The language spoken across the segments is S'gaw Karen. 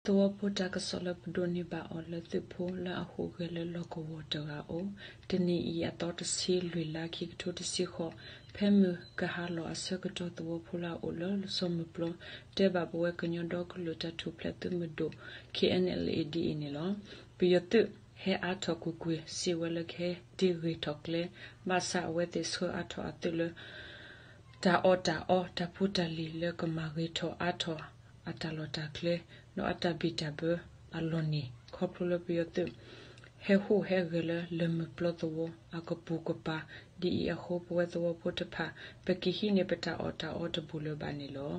သဝီဖိတၢ်ကစီၣ်လၢပဒိးန့ၢ်ဘၣ်အီၤလၢသုးဖိလၢအဟူးဂဲၤလၢလီၢ်ကဝီၤတဂၤအအိၣ်, တနံၤအံၤအသီတဆံလွံၢ်လါ ခံကထိတဆံဃိး, ဖဲမုၢ်ကဟါလီၤအဆၢကတီၢ် သဝီဖိလၢအအိၣ်လၢစီၤမုၢ်ပျီ တဲဘၣ်ပဝဲကညီဒီကလုာ်တၢ်ထူၣ်ဖျဲးသုးမုၢ်ဒိၣ် ခ့ၣ်အဲၣ်အၣ်လ်အ့ၣ် ဒ်အံၤန့ၣ်လီၤ. ပယီၤသုးဟဲအါထီၣ်ကွ့ၢ်ကွ့ၢ် စံးဝဲလၢကဟဲတ့ၢ်ဂ့ၤထီၣ်ကျဲ, ဘၣ်ဆၣ်အဝဲသ့ၣ်ဆှၢအါထီၣ်အသုးလၢ တၢ်အီၣ်တၢ်အီ တၢ်ဖိတၢ်လံၤလၢကမၤဂ့ၤထီၣ်အါထီၣ်အတၢ်လီၢ်တၢ်ကျဲ, ဒီးအတၢ်ဘံၣ်တၢ်ဘၢအလီၢ်န့ၣ် ခီဖျိလၢပယီၤသုး ဟဲဟူးဟဲဂဲၤလၢလၢၢ်မုၢ်ပျီသဝီအကပူၤကပၤ, ဒ်အံၤအဃိ ပဝဲသဝီဖိတဖၣ် ပကဟံးန့ၢ်ပတၢ်အီၣ်တၢ်အီတဘူးလၢၤဘၣ်န့ၣ်လီၤ.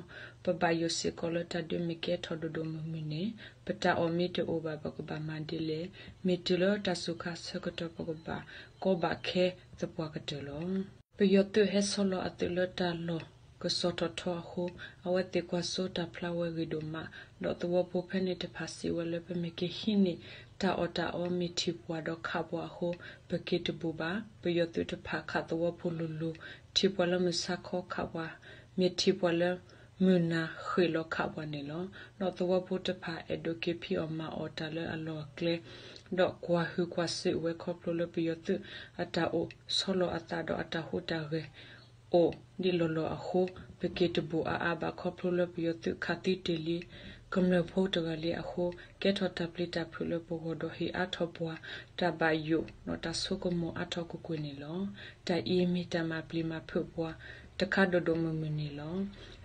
ပဘၣ်ယိၣ်စ့ၢ်ကီးလၢတၢ်ဒုးမ့ၢ်ကဲထီၣ်ဒိၣ်ဒိၣ်မုၢ်မုၢ်န့ၣ် ပတၢ်အီၣ်မ့ၢ်တအိၣ်ဘၣ် ပကဘၣ်မၤဒ်လဲၣ်. မ့ၢ်တုၤလၢတၢ်စူၤခါဆၢကတီၢ် ပကဘၣ်ကီဘၣ်ခဲသပှၢ်ကတၢၢ်လီၤ. ပယီၤသုးဟဲဆီလီၤအသုးလၢတၢ်လီၢ်ကစီၤထီၣ်ထီအဃိ အဝဲသ့ၣ်ကွၢ်စိတၢ်ဖျါဝဲဂ့ၤဒိၣ်မး, ဒီးသဝီဖိဖဲန့ၣ်တဖၣ်စံးဝဲလၢ ပမ့ၢ်ကဟံးန့ၢ်တၢ်အီၣ်တၢ်အီ မ့ၢ်ထံၣ်ပှၢ်ဒီးခးပှၤအဃိ ပက့ၤတဘူးဘၣ်. ပယီၤသုးတဖၣ်ခးသဝီဖိလိၤလိၤ, ထံၣ်ပှၤလၢမုၢ်ဆါခီခးပှၤ, မ့ၢ်ထံၣ်ပှၤလၢမုၢ်နၤဃ့ၣ်လီၤခးပှၤန့ၣ်လီၤ. ဒီးသဝီဖိတဖၣ်အဲၣ်ဒိးက့ၤဖံးအီၣ်မၤအီၣ်တၢ်လၢအလီၢ်အကျဲ, ဒီးကွၢ်ဟုၣ်ကွၢ်စူၣ်ဝဲခီဖျိလၢပယီၤသုးအတၢ်အိၣ်ဆီလီၤအသးဒီးအတၢ်ဟူးတၢ်ဂဲၤ အိၣ်ဒ်လီၢ်လီၢ်အဃိ ပက့ၤတဘူးအါအါဘၣ် ခီဖျိလၢပယီၤသုးခးသံတ့ၢ်လံ ကမျၢၢ်ဖိတဂၤလံအဃိ ကဲထီၣ်တၢ်ပျံၤတၢ်ဖုးလၢပဂီၢ်ဒီးဟ့ၣ်အါထီၣ်ပှၤ တၢ်ဘၣ်ယိၣ်ဒီးတၢ်ဆိကမိၣ်အါထီၣ်ကွ့ၢ်ကွ့ၢ်န့ၣ်လီၤ. တၢ်အံၤမ့ၢ်တၢ်မၤပျံၤမၤဖုးပှၤ တခါဒိၣ်ဒိၣ်မုၢ်မုၢ်န့ၣ်လီၤ.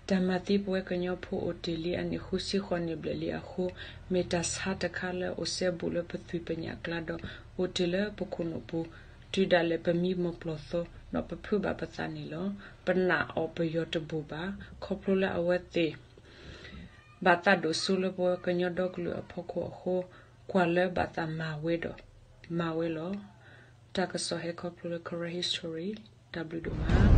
တၢ်မၤသံပဝဲကညီဖိအိၣ်တ့ၢ်လံအနံၣ်ဃုဆံဃိးနံၣ်ဘျဲၣ်လံအဃိ မ့ၢ်တၢ်ဆါတခါလၢအိၣ်စဲဘူးလၢပသွံၣ်ပညၣ်ကျါဒီး အိၣ်တ့ၢ်လၢပခိၣ်နူာ်ပူၤ တုၤဒၣ်လဲာ်ပမံမီၢ်ပျီၢ်သီ ဒီးပဖုးဘၣ်ပသးန့ၣ်လီၤ. ပနာ်အီၤပယီၤတဘူးဘၣ် ခီဖျိလၢအဝဲသ့ၣ် ဘၣ်သးဒိၣ်စိလၢပဝဲကညီဒီကလုာ်အဖီခိၣ်အဃိ ကွၢ်လၢဘၣ်သးမၤဝဲဒီး မၤဝဲလီၤ. တၢ်ကစီၣ်ဟဲခီဖျိလၢ Karen History တၢ်ဘျုးဒိၣ်မး.